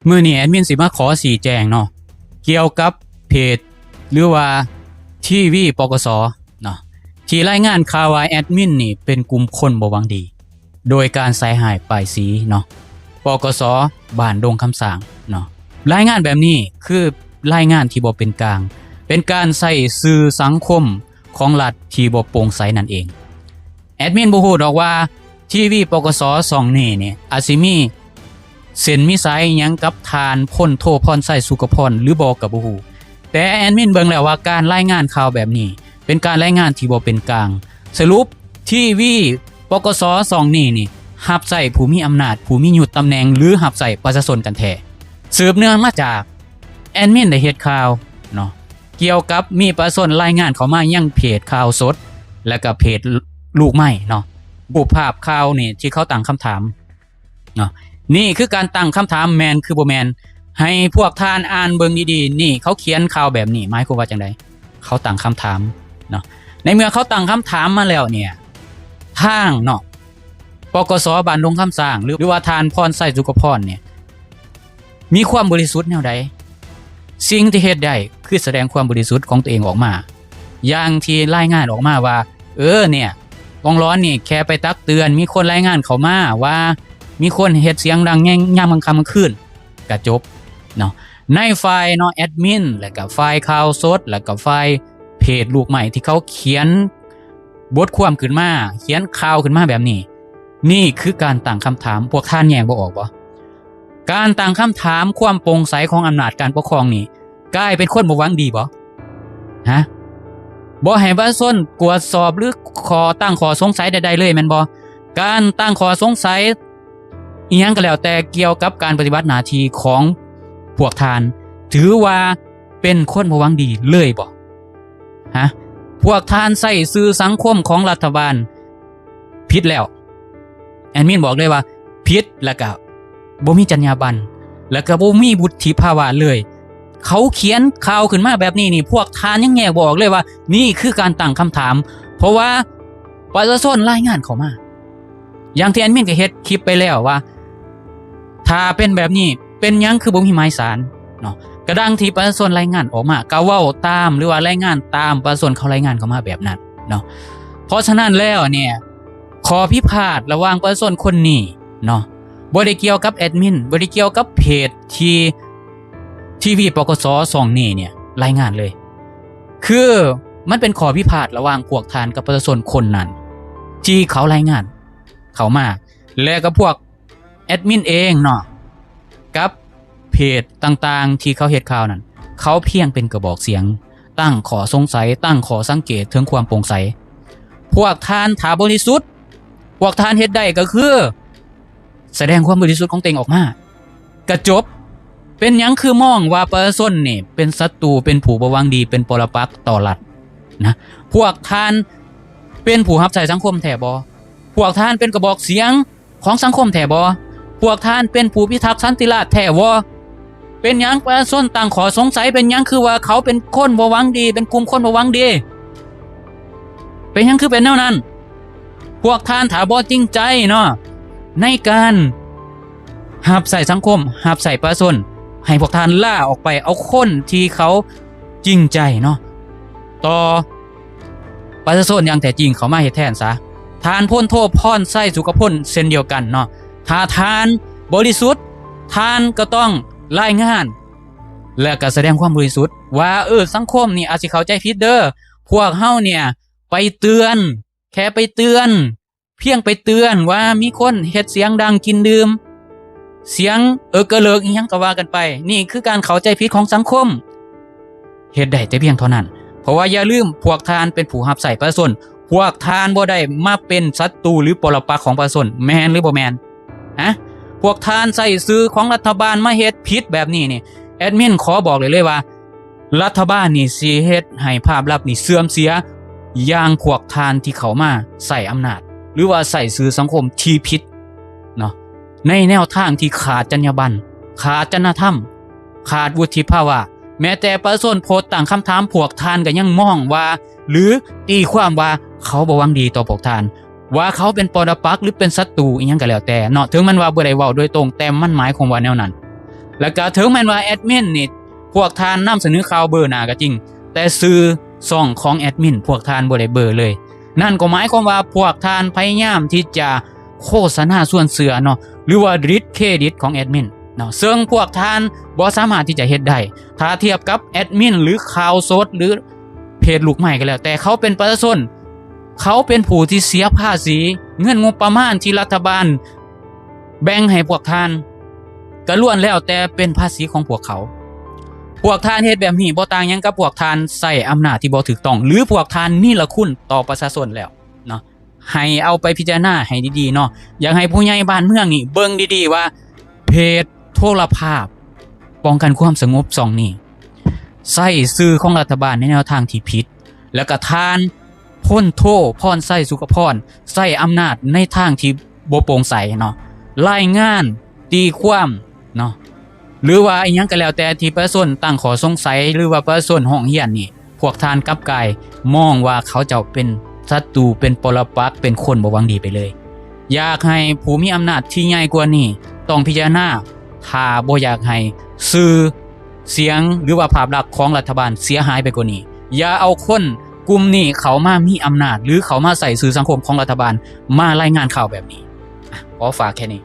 ມື້ນີ້ແອດມິນຊິມາຂໍຊີ້ແຈງເນາະ ກ່ຽວກັບເພຈ ຫຼືວ່າທີວີ ປກສ ເນາະ ທີ່ລາຍງານຂ່າວວ່າແອດມິນນີ້ເປັນກຸ່ມຄົນບໍ່ຫວັງດີ ໂດຍການໃສ່ຮ້າຍປ້າຍສີເນາະ ປກສ ບ້ານດົງຄຳສ້າງເນາະ. ລາຍງານແບບນີ້ຄືລາຍງານທີ່ບໍ່ເປັນກາງ, ເປັນການໃຊ້ສື່ສັງຄົມຂອງລັດທີ່ບໍ່ໂປ່ງໃສນັ້ນເອງ. ແອດມິນບໍ່ຮູ້ດອກວ່າທີວີ ປກສ ຊ່ອງນີ້ນີ້ອາດຊິມີເສັ້ນມີສາຍອີ່ຫຍັງກັບທ່ານ ພົນໂທ ພອນໄຊ ສຸກະພອນ ຫຼືບໍ່ກໍບໍ່ຮູ້, ແຕ່ແອດມິນເບິ່ງແລ້ວວ່າການລາຍງານຂ່າວແບບນີ້ເປັນການລາຍງານທີ່ບໍ່ເປັນກາງ. ສະຫຼຸບ ທີວີ ປກສ ຊ່ອງນີ້ນີ້ຮັບໃຊ້ຜູ້ມີອຳນາດ, ຜູ້ມີຍດຕຳແໜ່ງ ຫຼືຮັບໃຊ້ປະຊາຊົນກັນແທ້? ສືບເນື່ອງມາຈາກແອດມິນໄດ້ເຮັດຂ່າວເນາະ ກ່ຽວກັບມີປະຊາຊົນລາຍງານເຂົ້າມາຍັງເພຈຂ່າວສົດ ແລະກະເພຈລູກໄມ້ເນາະ, ຮູບພາບຂ່າວນີ້ທີ່ເຂົາຕັ້ງຄຳຖາມເນາະ. ນີ້ຄືການຕັ້ງຄຳຖາມແມ່ນຄືບໍ່ແມ່ນ? ໃຫ້ພວກທ່ານອ່ານເບິ່ງດີໆ ນີ້ເຂົາຂຽນຂ່າວແບບນີ້ ໝາຍຄວາມວ່າຈັ່ງໃດ? ເຂົາຕັ້ງຄຳຖາມເນາະ. ໃນເມື່ອເຂົາຕັ້ງຄຳຖາມມາແລ້ວເນ່ຍ ທາງເນາະ ປກສ ບ້ານດົງຄຳສ້າງ ຫຼື ຫຼືວ່າທ່ານ ພອນໄຊ ສຸກະພອນ ເນ່ຍ ມີຄວາມບໍລິສຸດແນວໃດ? ສິ່ງທີ່ເຮັດໄດ້ຄືສະແດງຄວາມບໍລິສຸດຂອງຕົວເອງອອກມາ ຢ່າງທີ່ລາຍງານອອກມາວ່າ ເອີ ເນ່ຍ ອອງລອນນີ້ແຄ່ໄປຕັກເຕືອນ, ມີຄົນລາຍງານເຂົ້າມາວ່າມີຄົນເຮັດສຽງດັງໃນຍາມກາງຄ່ຳກາງຄືນ ກະຈົບເນາະ. ໃນຝ່າຍເນາະ ແອດມິນ ແລະກະຝ່າຍຂ່າວສົດ ແລະກະຝ່າຍເພຈລູກໄມ້ທີ່ເຂົາຂຽນ ບົດຄວາມຂຶ້ນມາ, ຂຽນຂ່າວຂຶ້ນມາແບບນີ້, ນີ້ຄືການຕັ້ງຄຳຖາມ. ພວກທ່ານແຍກບໍ່ອອກບໍ? ການຕັ້ງຄຳຖາມຄວາມໂປ່ງໃສຂອງອຳນາດການປົກຄອງນີ້ ກາຍເປັນຄົນບໍ່ຫວັງດີບໍ? ຮະ? ບໍ່ໃຫ້ປະຊາຊົນກວດສອບ ຫຼື ຂໍ ຕັ້ງຂໍ້ສົງໄສໃດໆເລີຍແມ່ນບໍ່? ການຕັ້ງຂໍ້ສົງໄສ ອີ່ຫຍັງກໍແລ້ວແຕ່ກ່ຽວກັບການປະຕິບັດໜ້າທີ່ຂອງພວກທ່ານ ຖືວ່າເປັນຄົນບໍ່ຫວັງດີເລີຍບໍ? ຮະ? ພວກທ່ານໃຊ້ສື່ສັງຄົມຂອງລັດຖະບານຜິດແລ້ວ. ແອດມິນບອກເລີຍວ່າຜິດ ແລ້ວກະບໍ່ມີຈັນຍາບັນ ແລ້ວກະບໍ່ມີວຸດທິພາວະເລີຍ. ເຂົາຂຽນຂ່າວຂຶ້ນມາແບບນີ້ນີ້ ພວກທ່ານຍັງແຍກບໍ່ອອກເລີຍວ່ານີ້ຄືການຕັ້ງຄຳຖາມ ເພາະວ່າປະຊາຊົນລາຍງານເຂົ້າມາ. ຢ່າງທີ່ແອດມິນກໍເຮັດຄລິບໄປແລ້ວວ່າ ຖ້າເປັນແບບນີ້ ເປັນຫຍັງຄືບໍ່ມີໝາຍສານເນາະ? ກະດັ່ງທີ່ປະຊາຊົນລາຍງານອອກມາ ກະເວົ້າຕາມ ຫຼືວ່າລາຍງານຕາມປະຊາຊົນເຂົາລາຍງານເຂົ້າມາແບບນັ້ນເນາະ. ເພາະສະນັ້ນແລ້ວເນ່ຍ ຂໍ້ຜິດພາດລະຫວ່າງປະຊາຊົນຄົນນີ້ເນາະ ບໍ່ໄດ້ກ່ຽວກັບແອດມິນ ບໍ່ໄດ້ກ່ຽວກັບເພຈທີ່ ທີວີ ປກສ ຊ່ອງນີ້ເນ່ຍລາຍງານເລີຍ. ຄືມັນເປັນຂໍ້ຜິດພາດລະຫວ່າງພວກທ່ານກັບປະຊາຊົນຄົນນັ້ນ ທີ່ເຂົາລາຍງານເຂົ້າມາ ແລະກະພວກແອດມິນເອງເນາະ ກັບເພຈຕ່າງໆທີ່ເຂົາເຮັດຂ່າວນັ້ນ ເຂົາພຽງເປັນກະບອກສຽງ ຕັ້ງຂໍ້ສົງໄສ ຕັ້ງຂໍ້ສັງເກດເຖິງຄວາມໂປ່ງໃສ. ພວກທ່ານຖ້າບໍລິສຸດ ພວກທ່ານເຮັດໄດ້ກໍຄື ສະແດງຄວາມບໍລິສຸດຂອງຕົວເອງອອກມາ ກະຈົບ. ເປັນຫຍັງຄືມອງວ່າປະຊາຊົນນີ້ເປັນສັດຕູ ເປັນຜູ້ບໍ່ຫວັງດີ ເປັນປໍລະປັກຕໍ່ລັດນະ? ພວກທ່ານເປັນຜູ້ຮັບໃຊ້ສັງຄົມແທ້ບໍ່? ພວກທ່ານເປັນກະບອກສຽງຂອງສັງຄົມແທ້ບໍ່? ພວກທ່ານເປັນຜູ້ພິທັກສັນຕິລາດແທ້ບໍ່? ເປັນຫຍັງປະຊາຊົນຕັ້ງຂໍ້ສົງໄສ? ເປັນຫຍັງຄືວ່າເຂົາເປັນຄົນບໍ່ຫວັງດີ ເປັນກຸ່ມຄົນບໍ່ຫວັງດີ? ເປັນຫຍັງຄືເປັນແນວນັ້ນ? ພວກທ່ານຖ້າບໍ່ຈິງໃຈເນາະ ໃນການຮັບໃຊ້ສັງຄົມ ຮັບໃຊ້ປະຊາຊົນ ໃຫ້ພວກທ່ານລາອອກໄປ ເອົາຄົນທີ່ເຂົາຈິງໃຈເນາະ ຕໍ່ປະຊາຊົນຢ່າງແທ້ຈິງເຂົ້າມາເຮັດແທນຊະ. ທ່ານ ພົນໂທ ພອນໄຊ ສຸກະພົນ ເຊັ່ນດຽວກັນເນາະ ຖ້າທ່ານບໍລິສຸດ ທ່ານກໍຕ້ອງລາຍງານ ແລະກໍສະແດງຄວາມບໍລິສຸດວ່າ ເອີ ສັງຄົມນີ້ອາດຊິເຂົ້າໃຈຜິດເດີ ພວກເຮົາເນ່ຍໄປເຕືອນ ແຄ່ໄປເຕືອນ ພຽງໄປເຕືອນວ່າມີຄົນເຮັດສຽງດັງກິນດື່ມ ສຽງເອີກກະເລີກອີ່ຫຍັງກໍວ່າກັນໄປ ນີ້ຄືການເຂົ້າໃຈຜິດຂອງສັງຄົມ ເຮັດໄດ້ແຕ່ພຽງເທົ່ານັ້ນ. ເພາະວ່າຢ່າລືມ ພວກທ່ານເປັນຜູ້ຮັບໃຊ້ປະຊາຊົນ ພວກທ່ານບໍ່ໄດ້ມາເປັນສັດຕູ ຫຼື ປໍລະປັກຂອງປະຊາຊົນ ແມ່ນ ຫຼື ບໍ່ແມ່ນ? ຮະ? ພວກທ່ານໃຊ້ສື່ຂອງລັດຖະບານມາເຮັດຜິດແບບນີ້ນີ້ ແອດມິນຂໍບອກໄດ້ເລີຍວ່າ ລັດຖະບານນີ້ຊິເຮັດໃຫ້ພາບລັບນີ້ເສື່ອມເສຍ ຢ່າງພວກທ່ານທີ່ເຂົ້າມາໃຊ້ອຳນາດ ຫຼືວ່າໃຊ້ສື່ສັງຄົມທີ່ຜິດເນາະ ໃນແນວທາງທີ່ຂາດຈັນຍາບັນ ຂາດຈະນະທຳ ຂາດວຸດທິພາວະ. ແມ້ແຕ່ປະຊາຊົນໂພສຕັ້ງຄຳຖາມ ພວກທ່ານກໍຍັງມອງວ່າ ຫຼືຕີຄວາມວ່າເຂົາບໍ່ຫວັງດີຕໍ່ພວກທ່ານ ວ່າເຂົາເປັນປໍລະປັກ ຫຼືເປັນສັດຕູອີ່ຫຍັງກໍແລ້ວແຕ່ເນາະ. ເຖິງແມ່ນວ່າບໍ່ໄດ້ເວົ້າໂດຍຕົງ ແຕ່ມັນໝາຍຄວາມວ່າແນວນັ້ນ. ແລ້ວກໍເຖິງແມ່ນວ່າແອດມິນນີ້ ພວກທ່ານນຳສະເໜີຂ່າວເບີໜ້າກໍຈິງ, ແຕ່ຊື່ຊ່ອງຂອງແອດມິນພວກທ່ານບໍ່ໄດ້ເບີເລີຍ. ນັ້ນກໍໝາຍຄວາມວ່າພວກທ່ານພະຍາຍາມທີ່ຈະໂຄສະນາຊວນເຊື່ອເນາະ ຫຼືວ່າດິດເຄຣດິດຂອງແອດມິນເນາະ ເຊິ່ງພວກທ່ານບໍ່ສາມາດທີ່ຈະເຮັດໄດ້ ຖ້າທຽບກັບແອດມິນ ຫຼືຂ່າວສົດ ຫຼືເພຈລູກໄມ້ກໍແລ້ວແຕ່ ເຂົາເປັນປະຊາຊົນ ເຂົາເປັນຜູ້ທີ່ເສຍພາສີ ເງິນງົບປະມານທີ່ລັດຖະບານແບ່ງໃຫ້ພວກທ່ານ ກໍລ້ວນແລ້ວແຕ່ເປັນພາສີຂອງພວກເຂົາ. ພວກທ່ານເຮັດແບບນີ້ບໍ່ຕ່າງຫຍັງກັບພວກທ່ານໃຊ້ອຳນາດທີ່ບໍ່ຖືກຕ້ອງ ຫຼືພວກທ່ານນິລະຄຸນຕໍ່ປະຊາຊົນແລ້ວເນາະ. ໃຫ້ເອົາໄປພິຈາລະນາໃຫ້ດີໆເນາະ. ຢາກໃຫ້ຜູ້ໃຫຍ່ບ້ານເມືອງນີ້ເບິ່ງດີໆວ່າ ເພຈໂທລະພາບປ້ອງກັນຄວາມສະຫງົບຊ່ອງນີ້ ໃຊ້ຊື່ຂອງລັດຖະບານໃນແນວທາງທີ່ຜິດ ແລ້ວກໍທ່ານ ພົນໂທ ພອນໄຊ ສຸຂະພອນ ໃຊ້ອຳນາດໃນທາງທີ່ບໍ່ໂປ່ງໃສເນາະ, ລາຍງານ ຕີຄວາມເນາະ ຫຼືວ່າອີ່ຫຍັງກໍແລ້ວແຕ່ທີ່ປະຊາຊົນຕັ້ງຂໍ້ສົງໄສ ຫຼືວ່າປະຊາຊົນຮ້ອງຮຽນນີ້ ພວກທ່ານກັບກາຍມອງວ່າເຂົາເຈົ້າເປັນສັດຕູ ເປັນປໍລະປັກ ເປັນຄົນບໍ່ຫວັງດີໄປເລີຍ. ຢາກໃຫ້ຜູ້ມີອຳນາດທີ່ໃຫຍ່ກວ່ານີ້ຕ້ອງພິຈາລະນາ ຖ້າບໍ່ຢາກໃຫ້ຊື່ສຽງ ຫຼືວ່າພາບລັກຂອງລັດຖະບານເສຍຫາຍໄປກວ່ານີ້ ຢ່າເອົາຄົນກຸ່ມນີ້ເຂົ້າມາມີອຳນາດ ຫຼືເຂົ້າມາໃຊ້ສື່ສັງຄົມຂອງລັດຖະບານມາລາຍງານຂ່າວແບບນີ້. ຂໍຝາກແຄ່ນີ້.